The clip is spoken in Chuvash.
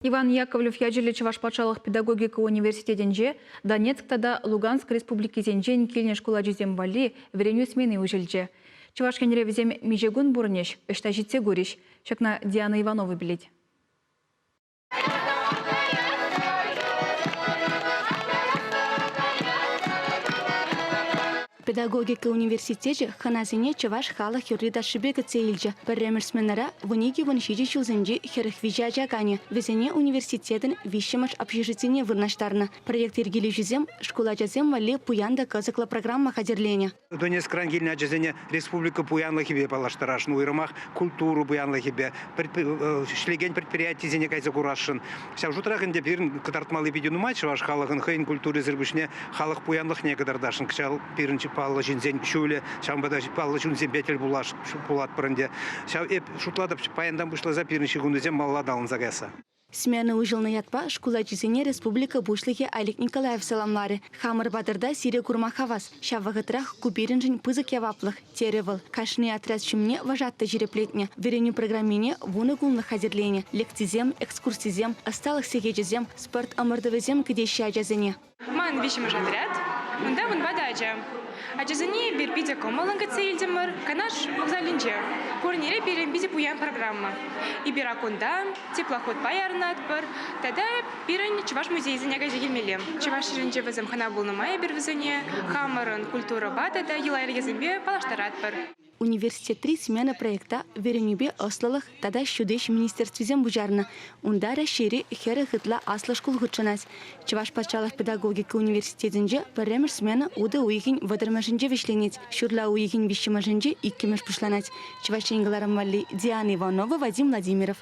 Иван Яковлев ячӗллӗ Чӑваш патшалӑх педагогика университетӗнче Донецк тата Луганск республикисенчен килнӗ шкул ачисем валли вӗренӳ смени уҫӑлчӗ. Чӑваш Енре вӗсем миҫе кун пурӑнӗҫ, ӑҫта ҫитсе курӗҫ? Ҫакна Диана Иванова пӗлет. Педагогика университечӗ хӑнасене чӑваш халӑх юрри-ташшипе кӗтсе илчӗ. Пӗрремӗш сменӑра 12-17 ҫулсенчи 43 ача канӗ. Вӗсене университетӑн виҫҫӗмӗш общежитине вырнаҫтарнӑ. Проект йӗркелӳҫисем шкул ачасем валли пуян та кӑсӑклӑ программа хатӗрленӗ. Донецкран килнӗ ачасене республика пуянлӑхӗпе паллаштарасшӑн, уйрӑмах культура пуянлӑхӗпе, ӗҫлекен предприятисене кайса курасшӑн. Ҫав шутрах ӗнтӗ пирӗн кӑтартмалли питӗ нумай чӑваш халӑхӑн хӑйӗн культурисӗр пуҫне халӑх пуянлӑхне кӑтартасшӑн. Кӑҫал пирӗн паллӑ ҫынсен ҫулӗ, ҫавӑнпа та паллӑ ҫынсемпе тӗл пулатпӑр ӗнтӗ. Ҫав эп шутлатӑп, паянтан пуҫласа пирӗн ҫыхӑнусем малалла аталанса каясса. Смена уҫӑлнӑ ятпа шкул ачисене республика Пуҫлӑхӗ Олег Николаев саламларӗ. Хамӑр патӑрта сире курма хавас. Ҫав вӑхӑтрах ку пирӗншӗн пысӑк яваплӑх, терӗ вӑл. Кашни отряд ҫумне вожатӑй ҫирӗплетнӗ. Вӗренӳ программине 10 кунлӑх хатӗрленӗ. Лекцисем, экскурсисем, ӑсталӑх сехечӗсем, спорт ӑмӑртӑвӗсем кӗтеҫҫӗ ачасене. Ман виҫҫӗмӗш отряд. Унта вунпа ача. Ачасене эпир питӗ кӑмӑллӑн кӗтсе илтӗмӗр. Канаш вокзалӗнче. Курнире пирӗн питӗ пуян программа. Эпир кунта теплоходпа ярӑнатпӑр тата пирӗн чӑваш музейӗсене кайса килмелле. Чӑваш ҫӗрӗнче вӗсем хӑна пулнӑ май эпир вӗсене хамӑрӑн культурӑпа тата йӑла-йӗркесемпе паллаштаратпӑр. Университетри «Смена» проекта вӗренӳпе ӑслӑлӑх тата ҫутӗҫ министерствисем пуҫарнӑ. Унта Раҫҫейри 40 ытла аслӑ шкул хутшӑнать. Чӑваш патшалӑх педагогика университетӗнче пӗрремӗш смена утӑ уйӑхӗн вӑтӑрмӗшӗнче вӗҫленет, ҫурла уйӑхӗн виҫҫӗмӗшӗнче иккӗмӗш пуҫланать. Чӑваш Ен кӑларӑм валли Диана Иванова, Вадим Владимиров.